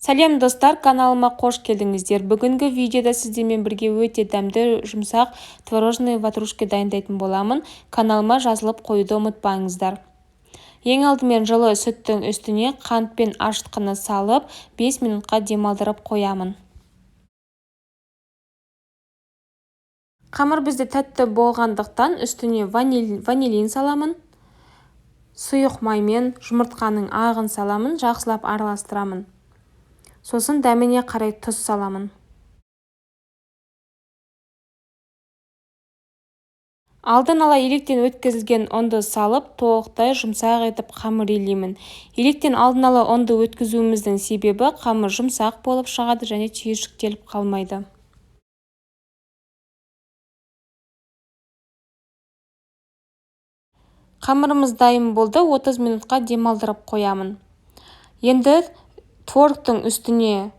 Сәлем достар, каналыма қош келдіңіздер. Бүгінгі видеода сіздермен бірге өте дәмді жұмсақ творожный ватрушки дайындайтын боламын. Каналыма жазылып қоюды ұмытпаңыздар. Ең алдымен жылы сүттің үстіне қант пен ашытқыны салып, 5 минутқа демалдырып қоямын. Қамыр бізде тәтті болғандықтан үстіне ванилин саламын. Сұйық маймен жұмыртқаның ағын саламын, жақсылап араластырамын. Сосын дәміне қарай тұз саламын. Алдын ала електен өткізілген ұнды салып, толықтай жұмсақ етіп қамыр илеймін. Електен алдын ала ұнды өткізуіміздің себебі қамыр жұмсақ болып шығады және түйіршіктеліп қалмайды. Қамырымыз дайын болды, 30 минутқа демалдырып қоямын. Енді творогтың үстіне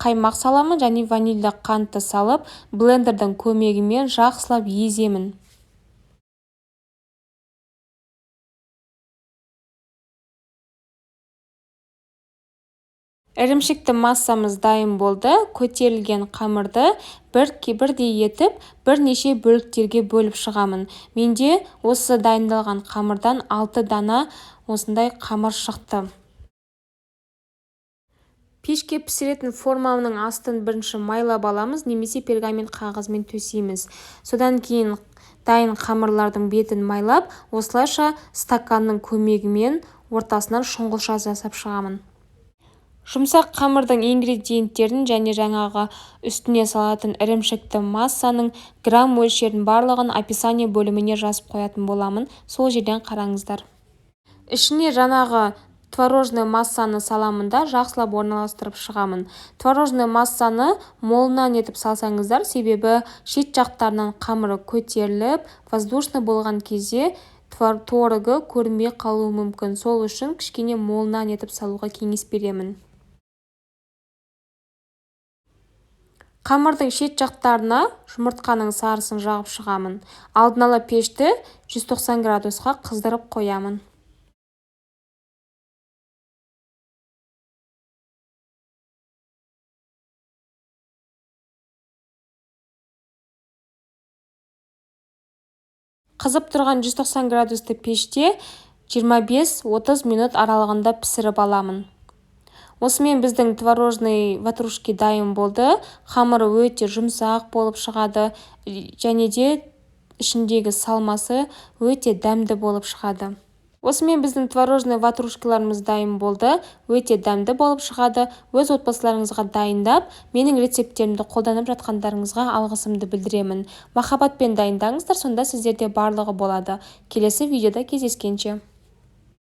қаймақ саламын және ванильді қантты салып, блендердің көмегімен жақсылап еземін. Ірімшікті массамыз дайын болды. Көтерілген қамырды бірдей етіп, бірнеше бөліктерге бөліп шығамын. Менде осы дайындалған қамырдан 6 дана осындай қамыр шықты. Пешке пісіретін форманың астын бірінші майлап аламыз, немесе пергамент қағазымен төсейміз. Содан кейін дайын қамырлардың бетін майлап, осылайша стаканның көмегімен ортасынан шұңғылша жасап шығамын. Жұмсақ қамырдың ингредиенттерін және жаңағы үстіне салатын ірімшікті массаның грамм мөлшерін барлығын описание бөліміне жазып қоятын боламын. Сол жерден қараңыздар. Ішіне жаңағы творожный массаны саламын да жақсылап орналастырып шығамын. Творожный массаны молынан етіп салсаңыздар, себебі шет жақтарынан қамыры көтеріліп, воздушный болған кезде творогы көрінбей қалуы мүмкін. Сол үшін кішкене молынан етіп салуға кеңес беремін. Қамырдың шет жақтарына жұмыртқаның сарысын жағып шығамын. Алдын ала пешті 190 градусқа қыздырып қоямын. Қызып тұрған 190 градусты пеште 25-30 минут аралығында пісіріп аламын. Осымен біздің творожный ватрушки дайын болды. Қамыры өте жұмсақ болып шығады және де ішіндегі салмасы өте дәмді болып шығады. Осымен біздің творожный ватрушкаларымыз дайын болды. Өте дәмді болып шығады. Өз отбасыларыңызға дайындап, менің рецепттерімді қолданып жатқандарыңызға алғысымды білдіремін. Махаббатпен дайындаңыздар, сонда сіздерде барлығы болады. Келесі видеода кездескенше.